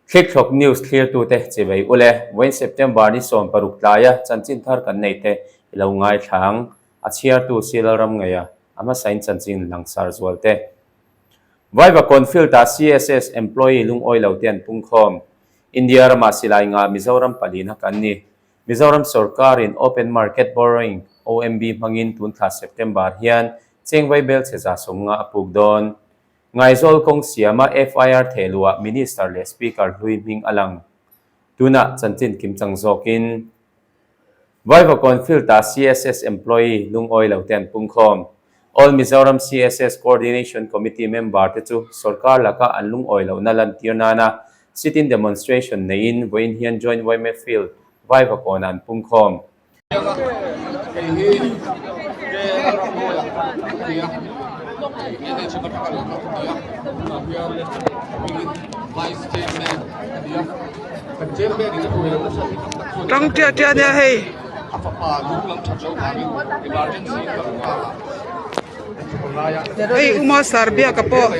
Thlikthlawk News thlirtute chivei ule, vawiin September ni 16 tlaia chanchin thar kan nei te i lo ngaithla ang. A chhiartu si Lalramngeia, a hmasain chanchin langsar zual te. Vaivakawn field-ah CSS employee lungawi lo te an pungkhawm. India ramah silai ngah Mizoram palina kan ni. Mizoram sorkarin Open Market Borrowing, OMB, hmangin tun thla September hian cheng vaibel chhe 150 a puk dawn. Ngaizawl kawng siama FIR thehluah Minister leh Speaker hlui hming a lang. Tunah chanchin kimchang zawkin Vaivakawn field-ah CSS employee lungawi lo te an pungkhawm. All Mizoram CSS Coordination Committee member te chu sorkar laka an lungawi lohna lantir nana sit-in demonstration neiin vawiin hian Joint YMA Field, Vaivakawnah an pungkhawm. Tang tia tia nia hei. Hei Uma Sarbiaka pawh.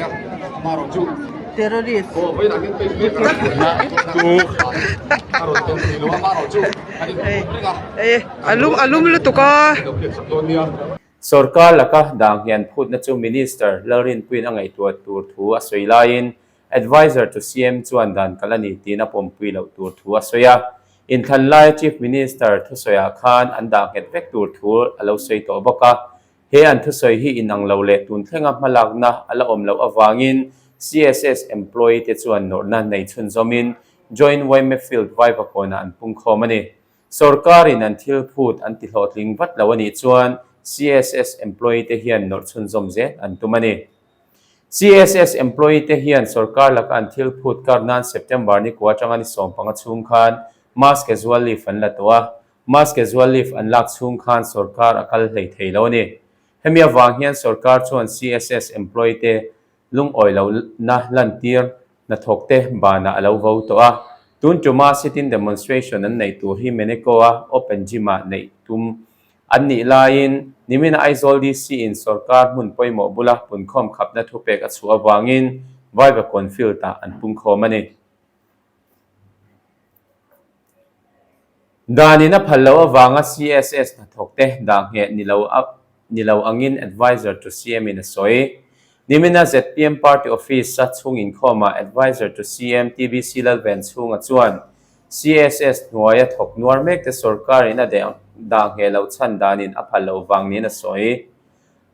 Hei a lum a lum lutuk a. Sorkar laka dang hian phutna chu Minister Lalrinpuiin a ngaihtuah tur thu a sawi laiin Adviser to CM chuan dan kal a ni tiin a pawmpui loh tur thu a sawi a. Inthlan laia Chief Minister thusawiah khan an dah nghet vek tur thu a lo sawi tawh bawk a. He an thusawi hi inang lo leh tun thlenga hmalakna a la awm loh avangin CSS employee te chuan nawrhna nei chhunzawmin Joint YMA Field Vaivakawnah an pungkhawm a ni. Sorkarin an thil phut an tihlawhtling vat lo a nih chuan CSS employee te hian nawrh chhunzawm zel an tum a ni. CSS employee te hian sorkar laka an thil phut kar nan September ni kua atanga ni 15 chhung khan mass casual leave an la tawh a, mass casual leave an lak chhung khan sorkar a kal hlei thei lo a ni. Hemi avang hian sorkar chuan CSS employee te lungawi lohna lantir hnathawk te banah a lo vo tawh a. Tun tuma sit-in demonstration an neih tur hi Meneko-a open gym-ah neih tum an nih laiin nimina Aizawl DC-in sorkar hmun pawimawh bula punkhawm khapna thupek a chhuah avangin Vaivakawn field-ah an pungkhawm a ni. Danin a phal loh avanga CSS hnathawk te dah ngheh ni lo ni lo angin Adviser to CM in a sawi. Nimina zpm Party Office a chhung inkhawmah Adviser to CM TBC Lalvenchhunga chuan CSS hnuaia thawk nuar mek te sorkarin a dah ngheh loh chhan danin a phal loh vang niin a sawi.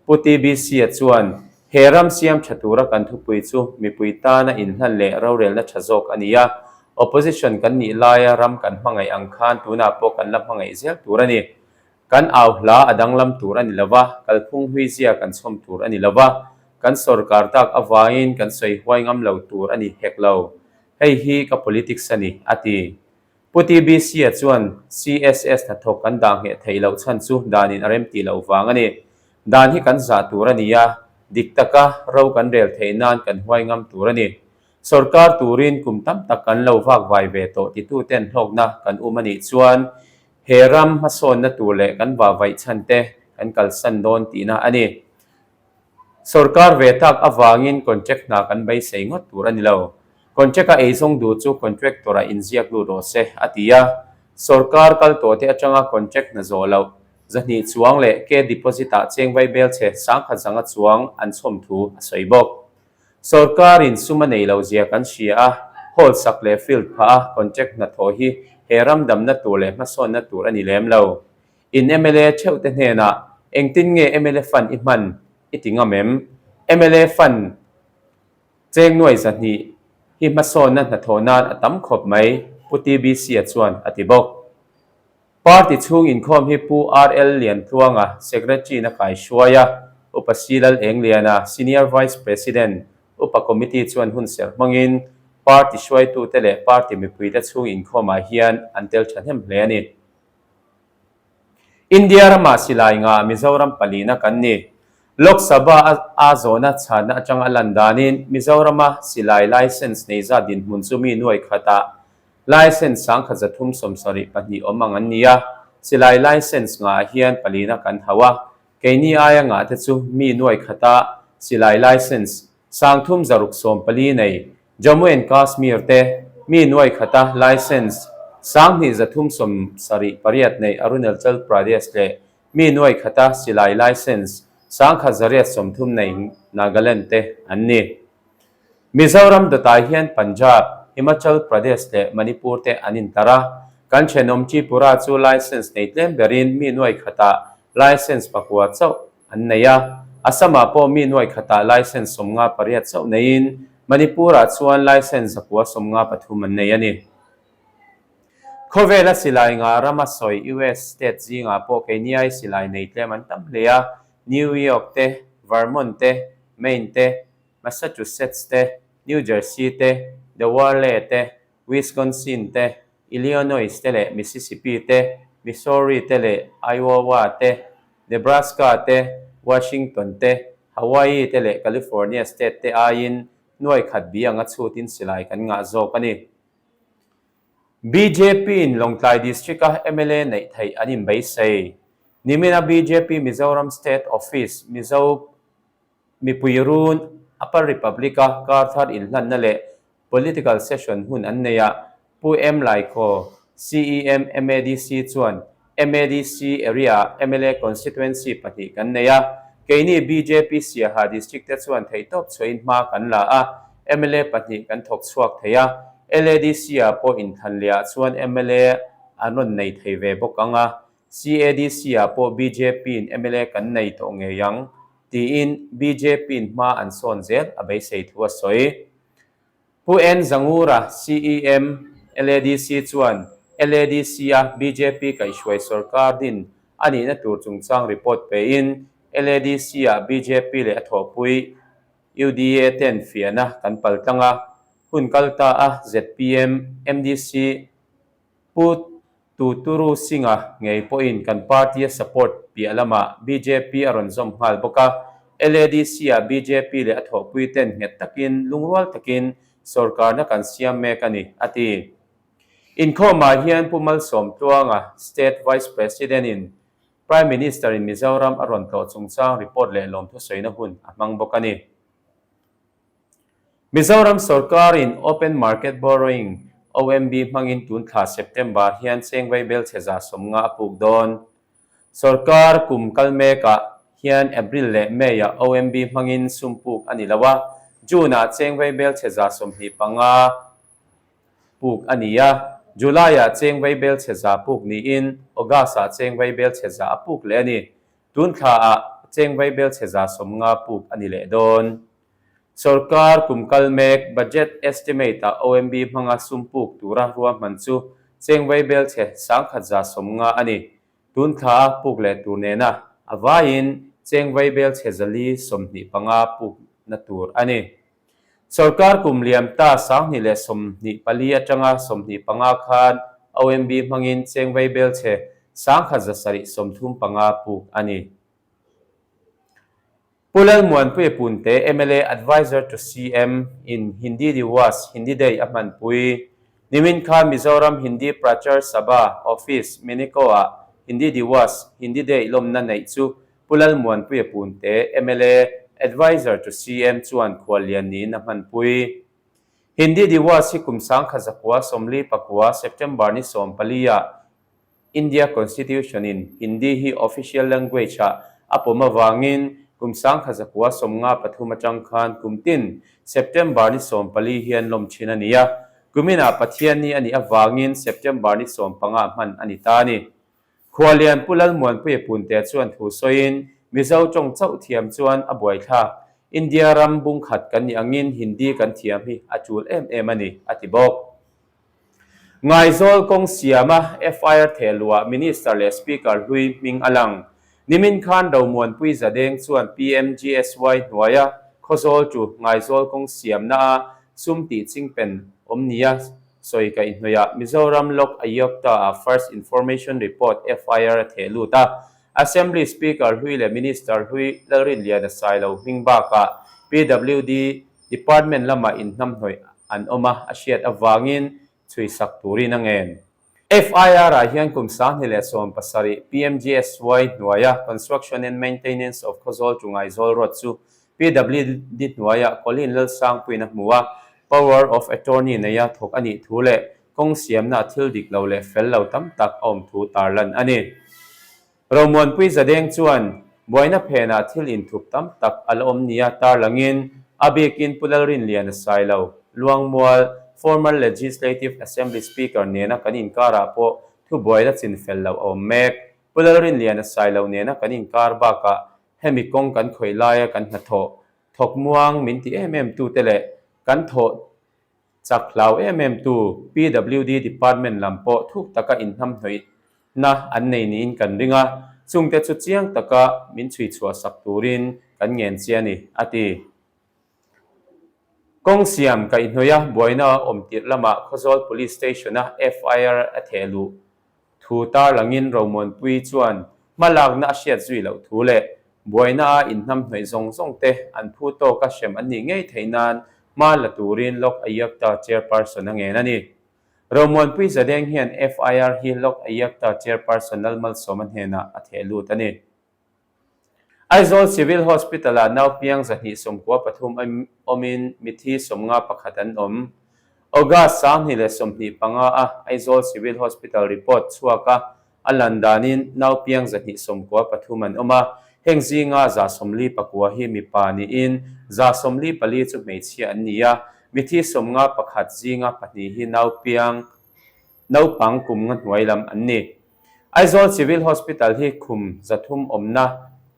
Pu TBC-a chuan, He ram siam tha tura kan thupui chu mipui tana inhlan leh rorelna tha zawk a ni a, opposition kan nih laia ram kan hmangaih ang khan tunah pawh kan la hmangaih zel tur a ni. Kan au hla a danglam tur a ni lo va, kalphung huizia kan chhawm tur a ni lo va, kan sorkar tak avangin kan sawi huai ngam lo tur a ni hek lo. Hei hi ka politics a ni, a ti. Pu TBC-a chuan CSS hnathawk kan dah ngheh theih loh chhan chu danin a rem tih loh vang a ni. Dan hi kan zah tur a ni a, dik taka ro kan rel theih nan kan huai ngam tur a ni. Sorkar turin kum tam tak kan lo vak vai ve tawh tituten hlawkna kan um a nih chuan he ram hmasawnna tur leh kan vahvaih chhan te kan kalsan dawn tihna a ni. Sorkar ve tak avangin contract hna kan beisei ngawt tur a ni lo. Contract-a eizawng duh chu contractor-ah inziak lut rawh se, a ti a. Sorkar kal tawhte atanga contract hna zawh loh, 200 chuang leh ke deposit-ah cheng vaibel chhe 1500 chuang an chhawm thu a sawi bawk. Sorkarin sum a nei lo zia kan hria a, hall sak leh field phah a contract hna thawh hi he ram damna tur leh hmasawnna tur a ni lem lo. In mla theuh te hnenah engtin nge mla fund i hman i ti ngam em? Mla fund cheng nuai 200 hi hmasawnna hnathawh nan a tam khawp mai, Pu TBC-a chuan a ti bawk. Party chhung inkhawm hi Pu RL Liantluanga, Secretary-in a kaihruai a, Upa C Lal Engliana, Senior Vice President, Upa Committee chuan hun serh hmangin Party hruaitute leh Party mipuite chhung inkhawmah hian an tel thahnem hle a ni. India ramah silai ngah Mizoram palina kan ni. Lok Sabha a zawhna chhanna atanga a lan danin Mizorama silai license nei zat dinhmun chu mi nuai khatah license 1372 awm ang an ni a, silai license ngahah hian palina kan hauh a, keini aia ngah te chu mi nuai khatah silai license 3614 nei Jammu and Kashmir te. mi nuai khata licence 2378 nei Arunachal Pradesh leh mi nuai khata silai licence 1830 nei Nagaland te an ni. Mizoram dawtah hian Punjab, Himachal Pradesh leh Manipur te an intar a, kan thenawm Tripura chu licence nei tlem berin mi nuai khatah licence pakua chauh an nei a, Assam-ah pawh mi nuai khatah licence 58 chauh neiin Manipur-ah chuan licence 953 an nei a ni. Khawvela silai ngah rama sawi US state zingah pawh keiniai silai nei tlem an tam hle a, New York te, Vermont te, Maine te, Massachusetts te, New Jersey te, Delaware te, Wisconsin te, Illionois te leh Mississippi te, Missouri te leh Iowa te, Nebraska te, Washington te, Hawaii te leh California state te aiin nuai khat bi anga chhutin silai kan ngah zawk a ni. BJP-in Lawngtlai District-a mla neih theih an inbeisei. Nimina bjp Mizoram State Office, Mizo Mipui run Upper Republic-a kar thar inhlanna leh political session hun an nei a, Pu M Laikhaw, CEM MADC chuan MADC area-ah mla constituency pahnih kan nei a, keini bjp Siaha District te chuan theihtawp chhuahin hma kan la a, mla pahnih kan thawk chhuak thei a, LADC-ah pawh inthlan lehah chuan mla an rawn nei thei ve bawk ang a, CADC-ah pawh BJP-in mla kan nei tawh ngei ang, tiin BJP-in hma an sawn zel a beisei thu a sawi. Pu N. Zangura, CEM, LADC chuan LADC-a BJP kaihhruai sorkar din a nihna tur chungchang report pein LADC-ah BJP leh a thawhpui UDA ten fiahna kan paltlang a, hun kal ta a zpm, MDC, Pu Tuturu Singh-a ngei pawhin kan party a support piah lamah bjp a rawn zawm nghal bawk a, LADC-ah bjp leh a thawhpui ten nghet takin, lungrual takin sorkarna kan siam mek a ni, a ti. Inkhawmah hian Pu Malsawmtluanga, State Vice President-in Prime Minister-in Mizoram a rawn tlawh chungchang report leh lawmthu sawina hun a hmang bawk a ni. Mizoram sorkarin Open Market Borrowing, OMB, hmangin tun thla September hian cheng vaibel chhe 150 a puk dawn. Sorkar kum kal mekah hian April leh May-ah OMB hmangin sum puk a ni lo a, June-ah cheng vaibel chhe 25 puk a ni a, July-ah cheng vaibel chhe 100 puk niin August-ah cheng vaibel chhe 100 a puk leh a ni. Tun thlaah cheng vaibel chhe 150 puk a ni leh dawn. Sorkar kum kal mek budget estimate-ah OMB hmanga sum puk tura ruahman chu cheng vaibel chhe 1150 a ni. Tun thla a puk leh tur nena a vaiin cheng vaibel chhe 425 pukna tur a ni. Sorkar kum liam ta 2024 atanga 25 khan OMB hmangin cheng vaibel chhe 1735 puk a ni. Pu Lalmuanpuia Punte, mla Adviser to CM in Hindi Diwas, Hindi Day a hmanpui. Nimin khan Mizoram Hindi Prachar Sabha Office, Minico-ah Hindi Diwas, Hindi Day lawmna neih chu Pu Lalmuanpuia Punte, mla Adviser to CM chuan khuallian niin a hmanpui. Hindi Diwas hi kum 1949 September ni 14-ah India Constitution in Hindi hi official language ah a pawm avangin kum 1953 atang khan kum tin September ni 14 hian lawm thin a ni a, kuminah Pathianni a nih avangin September ni 15 hman a ni ta a ni. Khualian Pu Lalmuanpuia Punte chuan thu sawiin Mizo tawng chauh thiam chuan a buaithlak, India ram bungkhat kan nih angin Hindi kan thiam hi a tul em em a ni, a ti bawk. Ngaizawl kawng siama FIR thehluah Minister leh Speaker hlui hming a lang. Nimin khan Romuanpui Zadeng chuan PMGSY hnuaia Khawzawl chu Ngaizawl kawng siamnaa sum tih chingpen awm nia sawi kaihhnawihah Mizoram Lok Ayukta-ah First Information Report, FIR, a theh lut a. Assembly Speaker hlui leh Minister hlui Lalrinliana Sailo hming bakah PWD Department lamah inhnamhnawih an awm a, a hriat avangin chhuisak turin a ngen. FIR-ah hian kum 2017 PMGSY hnuaia Construction and Maintenance of Khawzawl to Ngaizawl Road chu PWD hnuaiah Colleen Lalsangpuiin a hmu a. Power of Attorney neia thawk a nih thu leh kawng siamna thil dik lo leh fel lo tam tak a awm thu tarlan a ni. Romuanpui Zadeng chuan buaina phenah thil inthup tam tak a la awm nia tarlangin a bikin Pu Lalrinliana Sailo, Luangmual, former Legislative Assembly Speaker nena kan inkarah pawh thubuaina chinfel loh a awm mek. Pu Lalrinliana Sailo nena kan inkar bakah hemi kawng kan khawih laia kan hnathawh thawk muang min ti em em tute leh kan thawh Chak hlau em em tu PWD Department lam pawh thuk taka inhnamhnawihna an nei niin kan ring a, chungte chu chiang taka min chhui chhuah sak turin kan ngen che a ni, a ti. Kawng siam kaihhnawih a buaina awm tirh lamah Khawzawl Police Station-a FIR a theh luh Thu tarlangin Romuanpuii chuan hmalakna a hriat zui loh thu leh buaina a inhnamhnawih zawng zawng te an phu tawka hrem an nih ngei theih nan hma la turin Lok Ayukta Chairperson a ngen a ni. Romuanpui Zadeng hian FIR hi Lok Ayukta Chairperson Lalmalsawma hnenah a theh lut a ni. Aizawl Civil Hospital-ah naupiang 293 awmin mithi 51 an awm. August 2025 a Aizawl Civil Hospital report chhuaka a lan danin naupiang 293 an awm a, heng zinga 49 hi mipa niin 44 chu hmeichhia an ni a, mithi 51 zinga pahnih hi naupiang naupang kum nga hnuai lam an ni. Aizawl Civil Hospital hi khum 300 awmna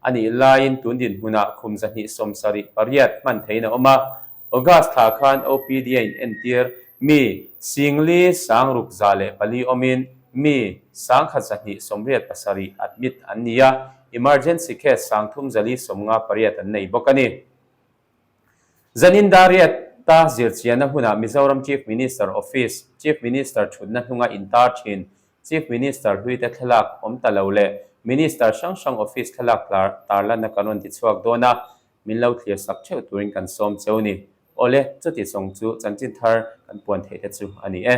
a nih laiin tun dinhmunah khum 278 hman theiin a awm a. August thla khan OPD a inentir mi 40 604 awmin mi 1287 admit an ni a, emergency case 3458 an nei bawk a ni. Zanin Dariat-a zirchianna hunah Mizoram Chief Minister Office, Chief Minister thutna hnunga intar thin Chief Minister hluite thlalak awm ta lo leh Minister hrang hrang office thlalak tarlanna kan rawn ti chhuak dawn a, min lo thlir sak theuh turin kan sawm cheu ni. Awle, chuti chawng chu chanchin thar kan puan theih te chu a ni e.